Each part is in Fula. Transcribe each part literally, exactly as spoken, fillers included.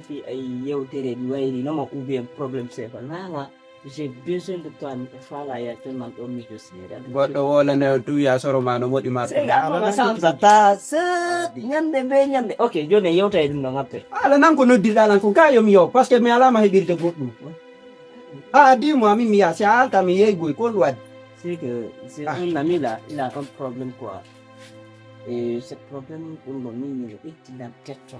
Fii ay yewtere mi wayri noma ou bien problème c'est pas nana. J'ai besoin de toi, mi ko faala ya tellement ɗo miijo seeɗa. Goɗɗo wolane o duya soro ma no moɗi ma. C'est grave, ça ça ta c'est ñande be ñande. Ok, joni yewta e ɗum no ngappe. Ala nan ko noddirɗa lan ko ka yo mi yo parce que mi alama heɓirde goɗɗum. A addi mo amin mi ya si a alta mi yeegoy ko ɗum waɗi. C'est que c'est un ami là, il a un problème quoi. Et ce problème ɗum ɗo min mi ɓeddinam tetton.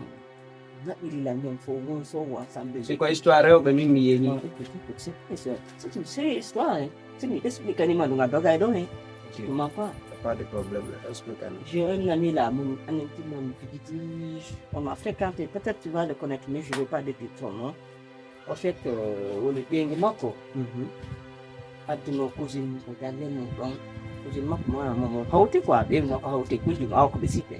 Naɓɓiri lan ñon fof won so won ensemble. Si ko histoire rewɓe min mi yeñi. C'est une série histoire. Hein. Si mi explique ni ma ɗum a dogay ɗo he. Tu m'as pas. Pas de problème, explique. J'ai un ami là, mon ami qui m'a dit, on a fréquenté, peut-être tu vas le connaître, mais je ne vais pas le dire son nom. En fait, euh, woni ɓeyngu makko. Adduno cousine ko galle mum ɗon. Cousine makko mo mo hawti quoi, ɓeyngu makko hawti cousine awa ko ɓe siɓɓe.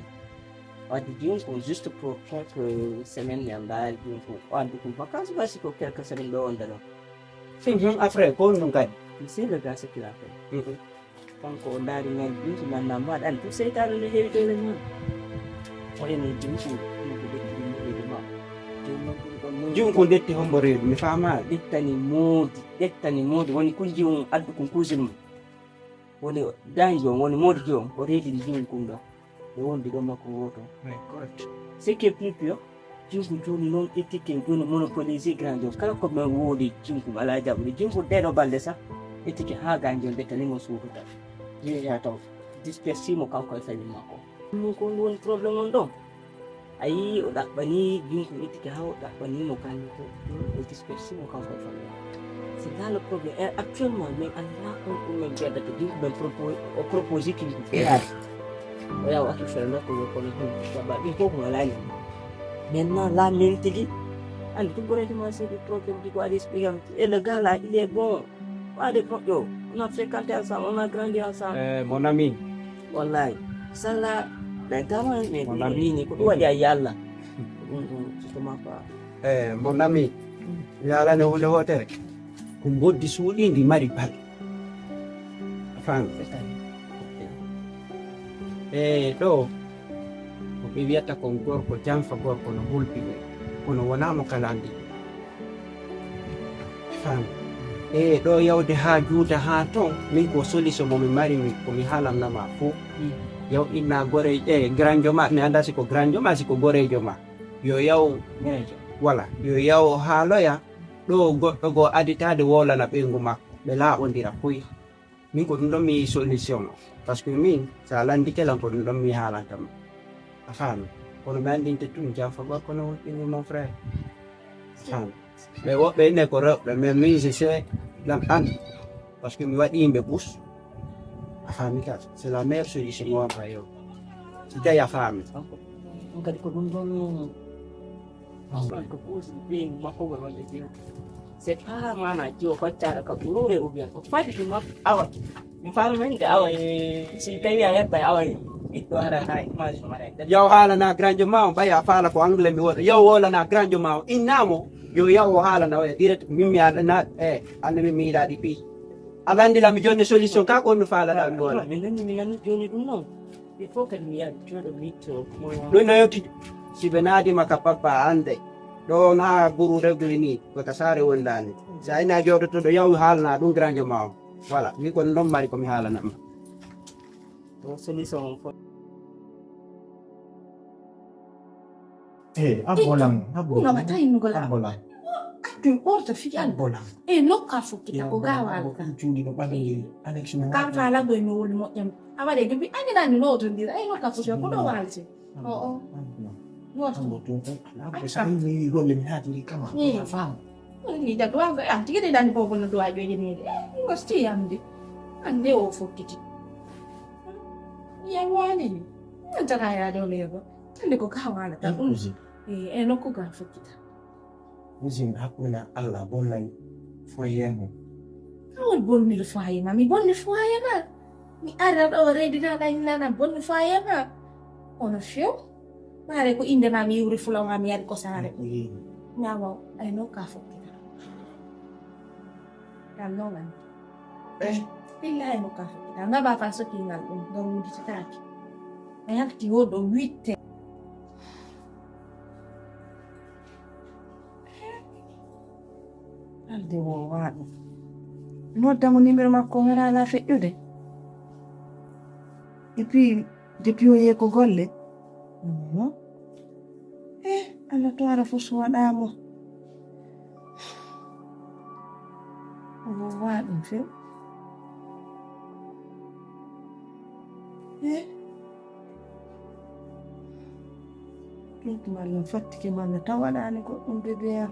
Wadde joni ko juste pour quelques semaines mi andaari joni ko o addi ko vacances wasi ko quelques semaines ɗo wonde ɗon. Fin hun après ko ɗum kadi. Tu sais le gars ce qu'il a fait. Kanko o ndaari men ɗum so nanna mbaɗa andi ɗum seytaane no heewi doole mum. O ene junko junko ƴetti ɗum reedu ma. Joni noon ɗum ɗon mum. Junko detti hombo reedu mi faamaali. Ƴettani moodi ƴettani moodi woni ko jiwum addu kon cousine mum. Woni dañjo on woni moodi jiwum o reedini jiwum kum ɗo. Ɓe wondi ɗo makko gooto. My God. C'est que plus pio. Jungo jooni noon ƴettike jooni monopolisé grand jooni kala ko men woodi jungo alaa jaɓude jungo ɗeɗo balɗe sah ƴettike haa gan jooni ɓe tanimo suuduta jeeya taw dispersimo kanko e famille makko ɗum ko woni problème on ɗon a yii o ɗaɓɓani jungo ƴettike haa o ɗaɓɓanimo galle to o dispersimo kanko e famille makko c'est là le problème et actuellement min anndaa on ɗum men jeddata jungo men o proposé kingo feyaade o yawa accu fere nokku yo kono ɗum gaba ɗum fof ko alaa ñande maintenant là min tigi andi tout bonnement c'est des problèmes du quoi expliquer et le gars là il est bon pas de moƴƴo on a fréquenté ensemble on a grandi ensemble Eh, mon ami. Wallahi sala ɓen tama min Mon ami. Mini ko ɗum waɗi a yalla ɗum ɗum justement quoi Eh, mon ami. Yalane hunde wotere. Ko mboddi suuɗindi mari bal. Fan. E ɗo ko ɓe wiyata kon gorko janfa gorko no hulɓi ɗum kono wonaa mo kala anndi ɗum fan e ɗo yawde haa juuta haa ton min ko solution mo mi mari mi ko mi haalannama fof yaw inna goreejo e granjo ma mi annda si ko granjo ma si ko goreejo ma yo yaw voilà yo yaw haaloya ɗo goɗɗo goo aditaade wolana ɓeyngu makko ɓe laaɓondira puy min ko ɗum ɗon mi solution o parce que min so a landike lan ko ɗum ɗon mi haalanta ma a faami kono mi anndinte tun janfa gorko no hulɓini mon frère a faami ɓe woɓɓe ine ko rewɓe mais min je sais lan an parce que mi waɗi yimɓe bus a faami ka c'est la meilleure solution mo wampa yo si tawi a faami on kadi ko ɗum ɗon ko kuusi ɓeyngu makko gol wonde jiw c'est pas mana jiwo hoccaɗo ka ɓurure ou bien ko fadi ɗum makko awa mi faala men de awa si tawi a heɓɓay awa ɓiɗɗo ara ha image mara yaw haalana granjo ma o ɓay a faala ko anglais mi woɗa yaw wolana granjo ma o innamo yo yaw o haalana oya direct min mi alana e anda min mi yiɗaɗi pi a landila mi jonni solution ka ko mi faalata mi woɗa min nani min nani joni ɗum noon il faut kadi mi yaha jooɗo mitto ɗum no yewtide si ɓe naadima ka papa ande ɗo na guru rewde ni ko ka saare wondani sa ina jooɗotoɗo yaw haalana ɗum granjo ma o voilà min ko ɗum ɗon mari ko mi haalanama to solution on fof Eh, abbolan, abbolan. Unama tawi nugol am. Abbolan. Addu orta fi an. Abbolan. E nokka fokkita ko gawal ka. Juuɗi no ɓalli. Alex no. Kam fala goy no woni moƴƴam. Awade dubi ani nani no to ndira ay nokka fokkita ko do walti. O o. Abbolan. Wota. Abbo to. Abbo sa ni golle mi hatiri kama. Mm. Fam. Ni da do ga am tigi de dan ko bono do ajo jeni. Ni ko sti am de. Ande o fokkiti. Ya wani. Antara ya do lego. Tande ko gawal ka. Kusi. E e nokku ga fokkita. Kusi hakkunde Allah bonnay foyemo. Kawol bonnir foyer ma mi bonni foyer ma. Mi ara ɗo reedinaɗa innana bonni foyer ma. Kono few. Mare ko inde ma mi yuri fulaw ma mi yari ko saare. Nawa ay nokka fokkita. Dal nolan. Eh. Billahi nokka fokkita. Ngaba fa soki ngal ɗum ngam wuditataake. A yalti woɗo witte. Nde woowa ɗum. Nodda mo numéro makko o alaa feƴƴude. Et puis, depuis o yehi ko golle. Non. Eh, Allah to ara fof so waɗaa mo. O woowa ɗum few. Eh. Ɗum ko malla fattike malla taw waɗaani goɗɗum bébé am.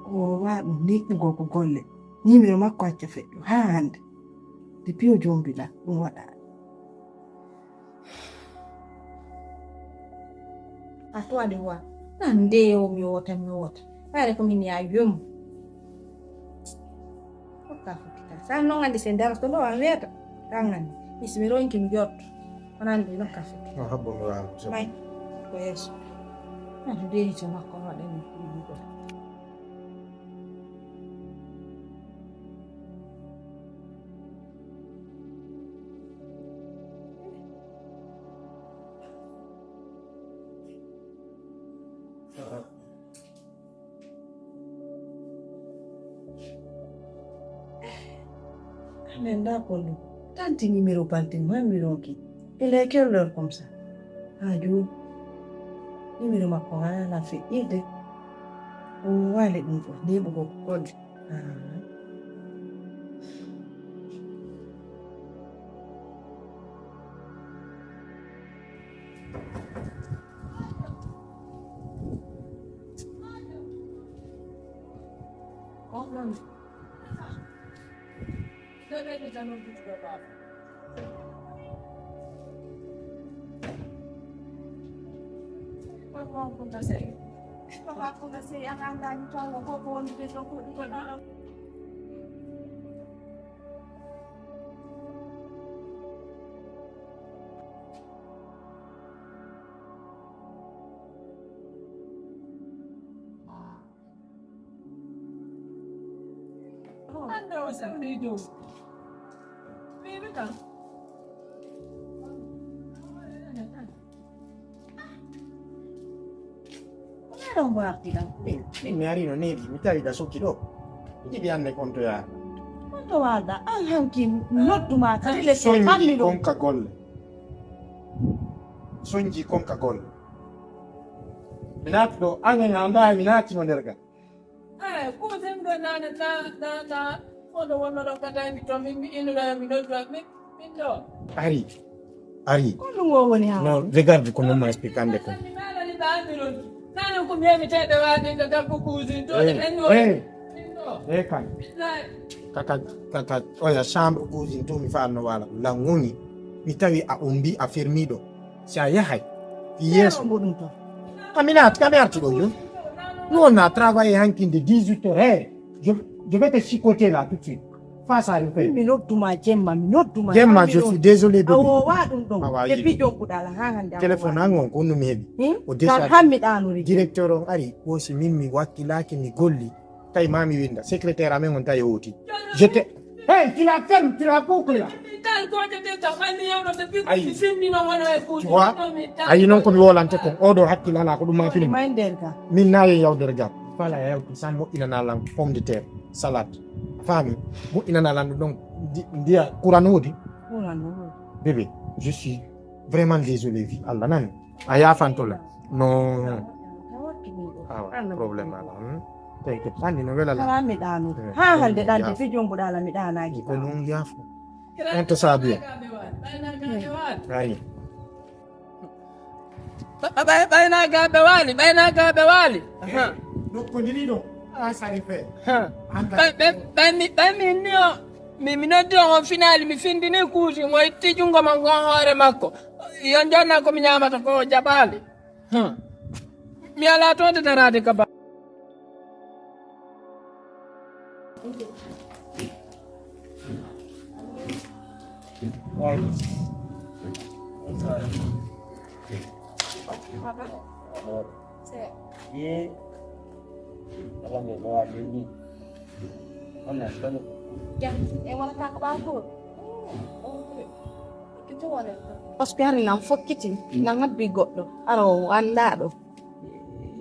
O woowa ɗum ni ɗum ko golle. Numéro makko acca feƴƴo haa hannde. Depuis o jombiɗa ɗum waɗaani. A tuwaɗi wa. Nan nde yo mi wota mi wota. Ɓaare ko min ya yom. Hokka fokkita. Sa non anndi se ndara to ɗo a weeta. Tan anndi. Mi si mi ronki mi jotto. Onan ɗi nokka fokkita. No habbo mi waawa. May. Ko yeeso. Nan to deeni to makko waɗani ɗum ɗo. Amen, nda kon ɗum. Tanti numéro Baltin, man mi ronki. Il est quelle heure comme ça? Ha jooni. Numéro makko ngal ala feƴƴirde. O waali ɗum fof, neɓugol ko golle. Ah. Hannde o sewni dow. Wiimi kam. Ɗon warti ɗan. Min mi arino neeɓi, mi tawi ɗa sokki ɗo. Mi jiɗi annde konto yaar. Konto walda, an hanki noddu ma kadi le so soñji ɓanni ɗo. Konka golle. Soñji konka golle. Mi naati ɗo, an en a ndawi, mi naatino nder ga. Eh, kuutinɗo nane na, na, na, fodo wonno ɗo kata mi to min mi innuɗo mi noddu min, min ɗo. Ari. Ari. Ko ɗum o woni ha? Non, regarde comment m'a expliqué ande ko. Mi maɗani ba andiron. Nane ko mi yemi tede wadi ga gabbo kuutin to. Eh, en no. Eh. Min ɗo. Eh, kan. Billahi. Kaka, kaka, oya chambre cuisine to mi fa no wala. Languni. Mi tawi a umbi a fermiɗo. Si a yahay. Yeeso. Ɗum to. Aminat, kami arti ɗo joni. Nous, on a travaillé hankin de dix-huit heures. Hey, je, je vais te chicoter là tout de suite. Face à le feu. Mi nodduma jemma, mi nodduma. Jemma, je suis désolé, baby. Awo wa ɗum ɗon. Awa, depuis jokkuɗa ala ha hande. Téléphone an on ko ɗum mi heɓi. Hmm? O décharge. Hammi ɗanori. Directeur on ari, wosi min mi wakkilaki mi golli. Tawi ma mi winda. Secrétaire amen on tawi o oti. Je te, hey, tu la fermes, tu la boucles là. Ayi. Tu vois? Ayi, non ko mi wolante kon. Oɗo hakkil ala ko ɗum ma film. Min nayi yawdere gam. Fala yawti san moƴƴinana lan pomme de terre, salade. A faami? Moƴƴinana lan ɗum ɗon ndi-, ndiya kuran woodi? Kuran woodi. Bébé, je suis vraiment désolé, wi Allah nani. A yaafanto lan. No. Awa, problème ala. Hmm? Tey ko anndi no wela lan. Ala mi ɗaano. Eh, ha hande ɗan te fi jombuɗa ala mi ɗaanaaki. Ko non yaafo. On to saabi. Ayi. Ɓay-, ɓay-, ɓaynagaaɓe waali, ɓaynagaaɓe waali. Aha. Nokko ndini ɗo. A sari fe. Ha. Ɓay-, ɓay-, ɓay mi, ɓay mi ni o, mi, mi noddi on, on finaali, mi findini kuuti, mo itti junngo makko on hoore makko. Yo jonna ko mi ñaamata ko o jaɓaali. Hmm. Mi alaa toon de daraade ka ba. Ye. Ala mo ɗo a ɗum ni. Jam, e wonata ko ɓaawo. Parce que hari nan fokkiti, nan habbi goɗɗo, ara o anndaɗo.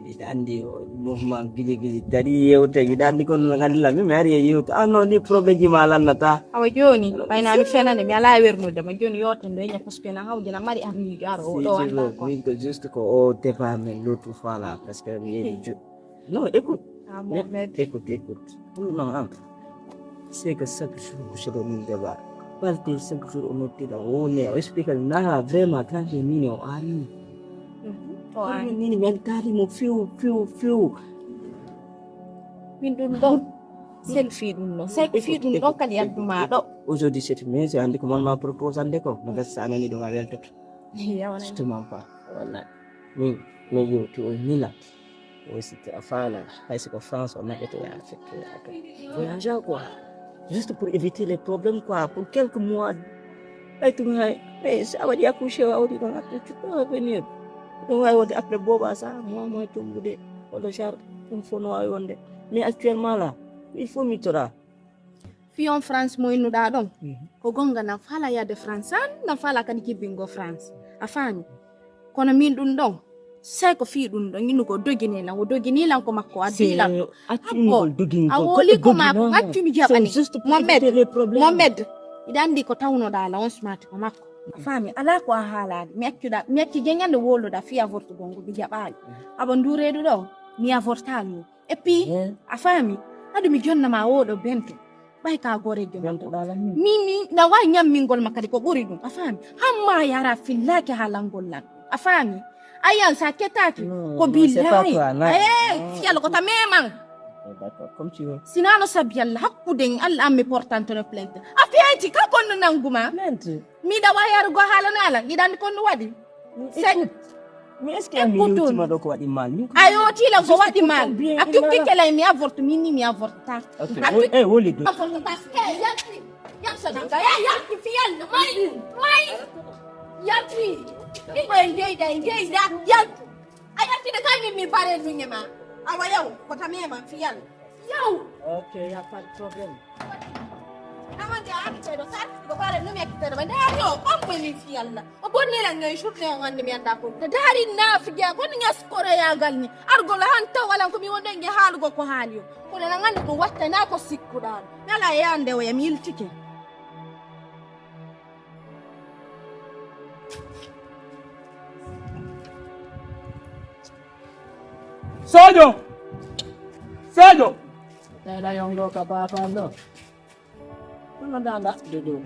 Miɗa anndi o mouvement gili gili dari yewte, miɗa anndi kono no nganndi la, mi mi ari e yewte. Ah non, ni problème ji ma lannata. Awa jooni, ɓayna mi fenane, mi alaa e wernudema. Jooni yewten ɗo e ñakkus pena hawjina mari armiijo aro o ɗo Sidi annda Lo, ko. Min ko juste ko o débat men l'autre fois là, parce que mi yehi ju-, non, écoute. Ah, Mohamed. Écoute, écoute. Non, ah. C'est que chaque jour, je dois me débat. Parce que chaque jour, on me dit, on est, on explique, là, vraiment, quand j'ai mis, on a mis. Mhm. O Kono aani. Min nini mi weltaali mo few, few, few. Min ɗum ɗon, sel fii ɗum ɗon. Sel fii ɗum ɗon kadi yaddu maa ɗo. Aujourd'hui, c'est mais c'est hannde ko mon ma proposé hannde ko. No gasa sa nani ɗum a weltoto. Yawa nani. Justement pas. Wallahi. Min, min yewti o nila. O si a faala, hay si ko France o naɓete yaha fekkoyaaka. Voyage quoi. Juste pour éviter les problèmes quoi, pour quelques mois. Ay tun hay, mais si a waɗi accouché, a waɗi ɗon après, tu peux revenir. Ɗum wawi wonde après booba sa, mois, mois tumbude, walla genre, ɗum fof no wawi wonde. Mais actuellement là, il faut mi tora. Fii on France mo innuɗaa ɗon, mhm, ko gonga na faala yaade France an, na faala kadi jibbingo France. A faami? Kono min ɗum ɗon, sey ko fii ɗum ɗon, innu ko doginii lan, o doginii lan ko makko, addi lan. Accu Abbo, ingol dogingol, a woli ko goɗɗo maako, doginoo. Accu mi jaɓani. C'est juste pour Mohamed, éviter les problèmes. Mohamed, iɗa anndi ko tawnoɗaa la, on smati ko makko. A faami, alaa ko a haalaade. Mi accuɗa, mi acci jeñande woluɗa fii avortugol ngu, mi jaɓaali. Mhm. Abo ndu reedu ɗo, mi avortaali mo. Et puis, eh, a faami, haɗu mi jonna ma oɗo bento. Ɓay ka gooreejo makko. Bento ɗala min. Mi, mi, na wawi ñammingol ma kadi ko ɓuri ɗum, a faami? Hamma yara fillaaki haalangol lan, a faami? Ayan sa ketaaki, non, ko non, c'est pas billahi. Toi, non. Eh, non. Fiyal ko ta meman. Eh, d'accord, comme tu veux. Sinano sabi Yalla, hakkude en Alla an mi portanto no plainte. A fiyayti ka konno nanguma. Plainte? Miɗa wawi yarugo haalana lan, iɗa anndi ko ɗum waɗi? Écoute, mais est-ce que a mi yewtima ɗo ko waɗi mal? Min ko a yewti lan ko waɗi mal. A tukkike lan mi avorte, min ni mi avortata. Ok, a wo-, eh, woli do. Avortata. Eh, yalti. Yalti, yalti, fiyal. May, may. Yalti. Min ko en jeyda, en jeyda. Yalti. A yalti de kay min mi bare nunge ma. Awa yaw, ko tamema fiyal. Yaw! Ok, y a pas de problème. Amande a arteɗo, sa artiɗo ko aɗa numi ekkiteɗo ɓe. Nde ari o, ɓammo min fii Allah. O bonni lan ngay journée o hannde mi annda ko. Nde daari naafigiya, kon ñaskoroyagal ni. Argol han taw alan ko mi wonde nge haalugo ko haali o. Kono na nganndu ɗum wattana ko sikkuɗaa. Mi ala e yande o ya mi yiltike. Sojo! Sojo! Tela yongo ka papa no. Kono danda dodo.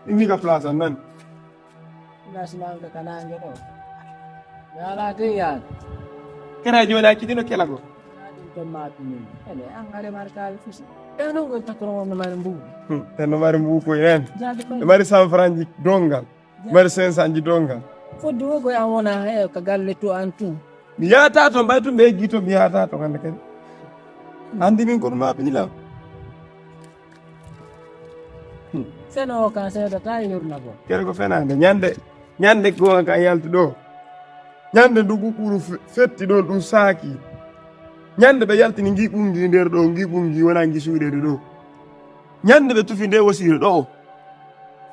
Imi ka place nan. Ngasnanga kanange ɗo. Yala te yan. Kena joni a kiɗino kelago. Ɗum to mapini. Ene angare markal fusi. Eno go patron on mari mbu. Hmm, eno mari mbu ko yen. Jaade ko. E mari cent francs ji dongal. Mari cinq cents ji dongal. Fodde wo go an wona he ka galle to an tun. Mi yata to mbay to be gito mi yata to kande kadi. Andi min ko ɗum mapini law. Hmm. Feno o kan seedata e yurna goo. Kere ko fenaande. Ñande, ñande goonga kan yalti ɗo. Ñande ndu ɓuɓɓuru fe-, fetti ɗon ɗum saaki. Ñande ɓe yaltini ngi ɓungi nder ɗo, ngi ɓungi wona ngi suuɗeede ɗo. Ñande ɓe tufi nde wosiire ɗo.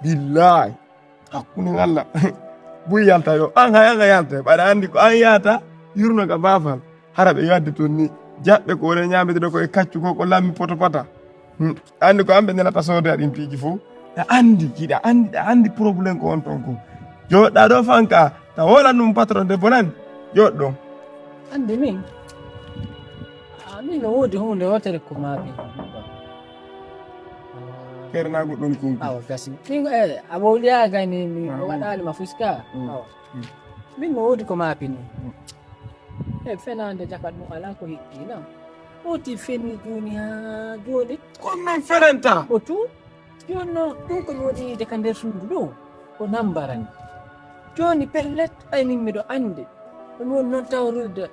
Billahi. Hakkunde Allah. Buy yalta yo. An hay an a yalta. Ɓaɗa anndi ko an yahata yurno ka baafal. Hara ɓe yadde toon ni, jaɓɓe ko woni ñaamete ɗo ko e kaccu ko, ko lammi poto pata. Hmm. Anndi ko an ɓe nelata soodoya ɗin piiji fof. Ɗa anndi, hiɗa anndi, ɗa anndi problème ko on toon ko. Jooɗɗa ɗo fanka, ta wolan ɗum patron debbo nan. Jooɗ ɗon. Anndi min. Ah, min no woodi huunde wootere ko maapi. Kernaagu ɗum kunki. Awa gasi. Min, eh, a wowliya gani mi, mi waɗaali ma fuska. Mm. Awa. Mm. Min no woodi ko maapi ni. Mm. E fenaande jakat mum alaa ko hiɗɗi na. Oti feni jooni haa jooni. Ko min fenanta. O tu. Jooni noon ɗum ko mi waɗi yiide ka nder suudu ɗo. Ko nambarani. Jooni pellet ay min miɗo anndi. Ɗum woni noon tawrirde.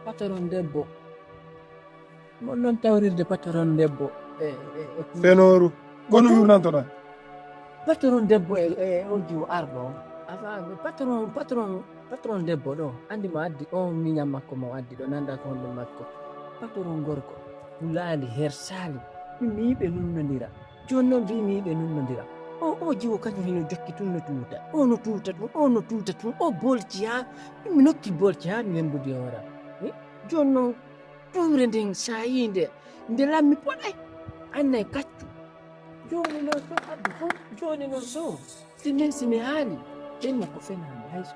Patron debbo. Mon noon tawrirde patron debbo e, e, e Fenooru. Kono yurnantoɗaa? Patron debbo e, e o jiwo arɗo on. Afa patron, patron, patron debbo ɗo. Anndi mo addi on miñam makko mo addi ɗo nanda ko honɗum makko. Patron gorko. Wulaali hersaali. Min mi yiɓe nunnondira. Jooni noon mbi mi yiɓe nunnondira. O, o jiwo kañum hino jokki tun no tuuta. O no tuuta tun, o no tuuta tun, o bolci haa, mi nokki bolci haa mi wembodi hoora. Eh? Jooni noon, tuure nden saayii nde, nde lammi poɗay, annay kaccu. Jooni noon so, Abdu, jooni noon so, si min, si mi haali, ɓenna ko fenaande, hay so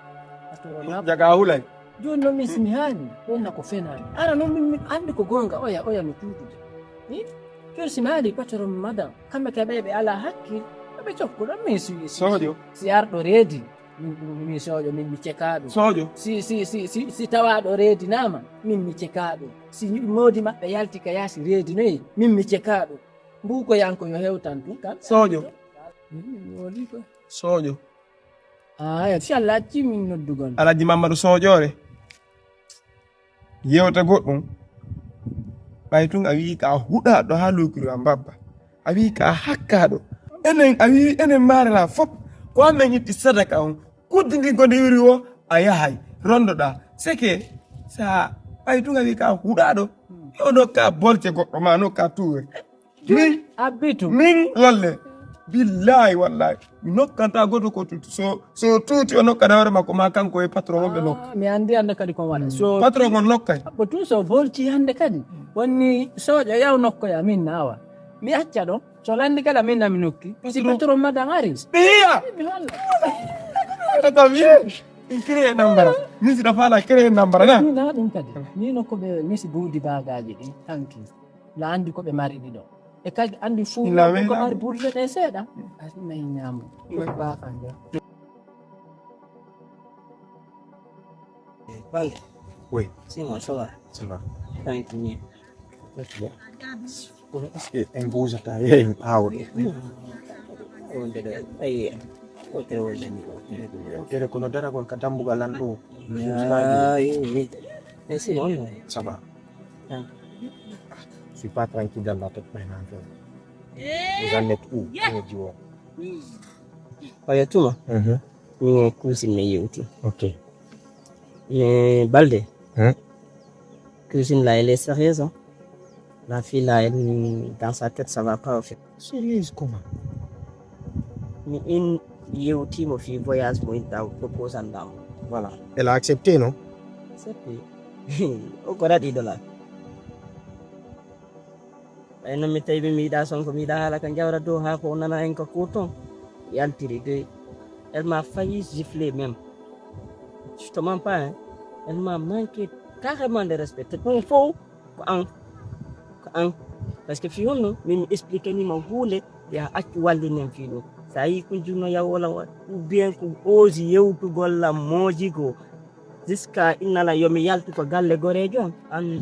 a toro na. Jaga hulay. Jooni noon min, si mi haali, ɓenna ko fenaande. Ara noon min, min anndi ko goonga, oya, oya no tuutude. Ni? Jooni si mi haali patron madam, kamɓe kay ɓe, ɓe alaa hakkil, ɓe cokkuɗo min si, si, Sojo. Si, si arɗo reedi, min, min, min sojo, min mi cekaaɗo. Sojo. Si, si, si, si, si tawaaɗo reedi naama, min mi cekaaɗo. Si moodi maɓɓe yalti ka yaasi reedi noyi, min mi cekaaɗo. Mbuukoyanko yo hewtan tun kan. Sojo. Min, min woli ko. Sojo. Ah, si Allah acci min noddugol. Alhaji Mamadou Sojoore. Yewta goɗɗum. Ɓay tun a wi'i ka huɗaaɗo haa luukiri a mbabba. A wi'i ka hakkaaɗo. Enen a wi'i enen maarala fop. Ko amen itti sadaka on. Kuddi ndi ko ndi wiri wo a yahay. Rondoɗaa. Seke sa ɓay tun a wi'i ka huɗaaɗo. Yo nokka bolce goɗɗo ma nokka tuure. Min, Abbitu. Min lalle. Billahi wallahi. Mi nokkanta goto ko tuuti. So, so tuuti o nokka dawre makko ma kanko e patron o ɓe nokka. Ah, mi andi hande kadi ko waɗa. So patron on nokkay. Abbo tun so bolci hande kadi. Wonni soƴo yaw nokkoya min na awa. Mi acca ɗo. So landi kala min na mi nokki. Si patron. Patron madan ari. Ɓiya. Mi holla. Tata mi. In kire nambara. Min si da fala kire nambara na. Ni na ɗum kadi. Ni no ko ɓe misi buudi bagaji ɗi. Tanki. La andi ko ɓe mari ɗiɗo. E kadi andi fuu ko mari burle ɗe seeɗa. Asi nayi ñaamo. Baafa nde. Bal. Oui. Sima, ça va? Ça va. Tanki ni. Kono est-ce que en buusata he en ɓaawo ɗo? Wonde ɗo, ayi, wotere wonde ni. Wotere kono daragol ka dambugal lan ɗo. Ayi, e sima on. Ça va. Je suis pas tranquille dans la tête maintenant. Vous en êtes où? Oya tuma. Min e kusin mi yewti. Ok. Mais Balde. Kusin la, elle est sérieuse, hein? La fille là, elle, dans sa tête, ça va pas au fait. Sérieuse comment? Mi in yewtimo fi voyage mo inta proposal ndamo. Voilà. Elle a accepté, non? Accepté. O ko raɗi dola. Ɓay non mi tawi mi yiɗa sonko, mi yiɗa haala ka jawra dow haa ko nana en ka cour ton. Yaltiri de. Elle m'a failli gifler même. Je te mens pas, hein. Elle m'a manqué carrément de respect. Te ɗum fof ko an. Ko an. Parce que fi honno min mi explique nima huunde ya accu wallinen fi ɗum. Sa yi ko junno yawola ou bien ko osi yewtugol lam mojigo. Jusqu'à innala yo mi yaltu ko galle goreejo am. An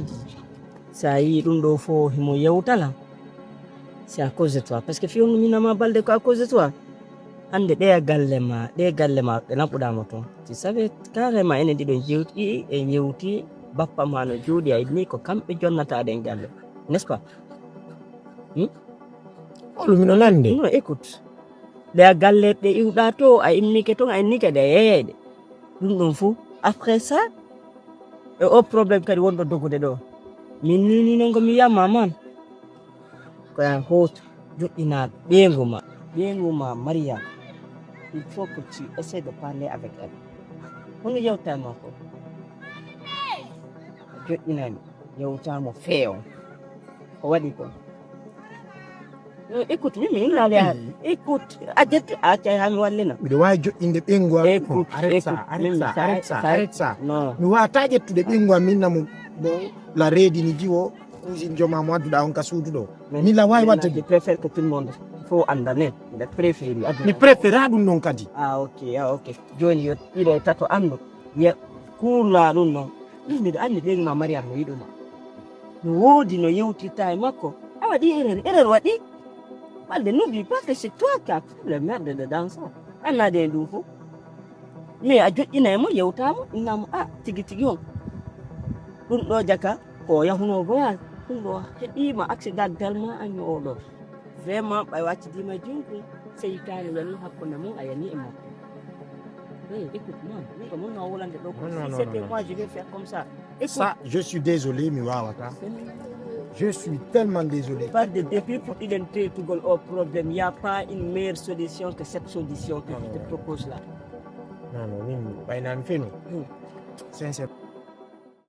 sa yi ɗum ɗo fof himo yewtala. C'est à cause de toi. Parce que fi honno minama balde ko à cause de toi. Hande ɗe galle ma, ɗe galle ma, ɗe naɓuɗa mo toon. Tu savais carrément enen ɗiɗo jewti, e jewti, bappa ma no jooɗi, a inni ko kamɓe jonnata ɗen galle. N'est-ce pas? Hmm? Olu mino nande. Non, écoute. Ɗe a galle ɗe iwɗa to, a immike toon, a innike ɗe yeeyayɗe. Ɗum ɗum fuu. Après ça, e o problème kadi wonɗo dogude ɗo. Min ni, ni non ko mi wiyama man. Ko ya hooto joɗɗina ɓeyngu ma, ɓeyngu ma Mariam. Il faut que tu essaies de parler avec elle. Hono yewta ma ko? A joɗɗinani, yewta mo feewo. Ko waɗi ko? Non, écoute, Mimi, il a l'air. Écoute, a ƴetti, a accay haa mi wallina. Miɗo waawi joɗɗinde ɓeyngu am. Écoute, arrête ça, écoute, arrête Mimi, ça, ça, arrête ça, ça, arrête ça. Non. Mi waawataa ƴettude ɓeyngu am min namo mo la reedi ni jiwo. Usine joma mo adduɗa on ka suudu ɗo. Min la waawi waɗde. Je préfère que tout le monde fof annda nen. Mbiɗa préféri aduna. Mi préféra ɗum noon kadi. Ah, ok, ah, ok. Jooni yo ɗiɗo e tato anndu. Ye kuurla ɗum noon. Ɗum miɗo anndi ɓeyngu ma Mariam no yiɗuma. No woodi no yewtirta e makko. A waɗi erreur, erreur waɗi. Balde, n'oublie pas que c'est toi qui as pris le merde dedans ça. Annade e ɗum fof. Mais a joƴƴinay mo, yewta mo, inna mo, ah, tigi tigi on. Ɗum ɗo jaka ko o yahuno voyage. Ɗum ɗo heɓima accidentellement a ñooɗo. Vraiment ɓay waccidi ma junggo, seytaane wonno hakkunde mon, a yani e makko. Hey, écoute, non, min ko mun no wolande ɗo ko. Non, non, si non, c'était non, moi, non. Je vais faire comme ça. Écoute. Ça, je suis désolé, mi wawata. Je suis tellement désolé. Par de depuis pour identifier au problème, il n'y a pas une meilleure solution que cette solution que Non, je non, te non. propose là. Non, non, min ɓay na mi femi. Hmm. Sincère.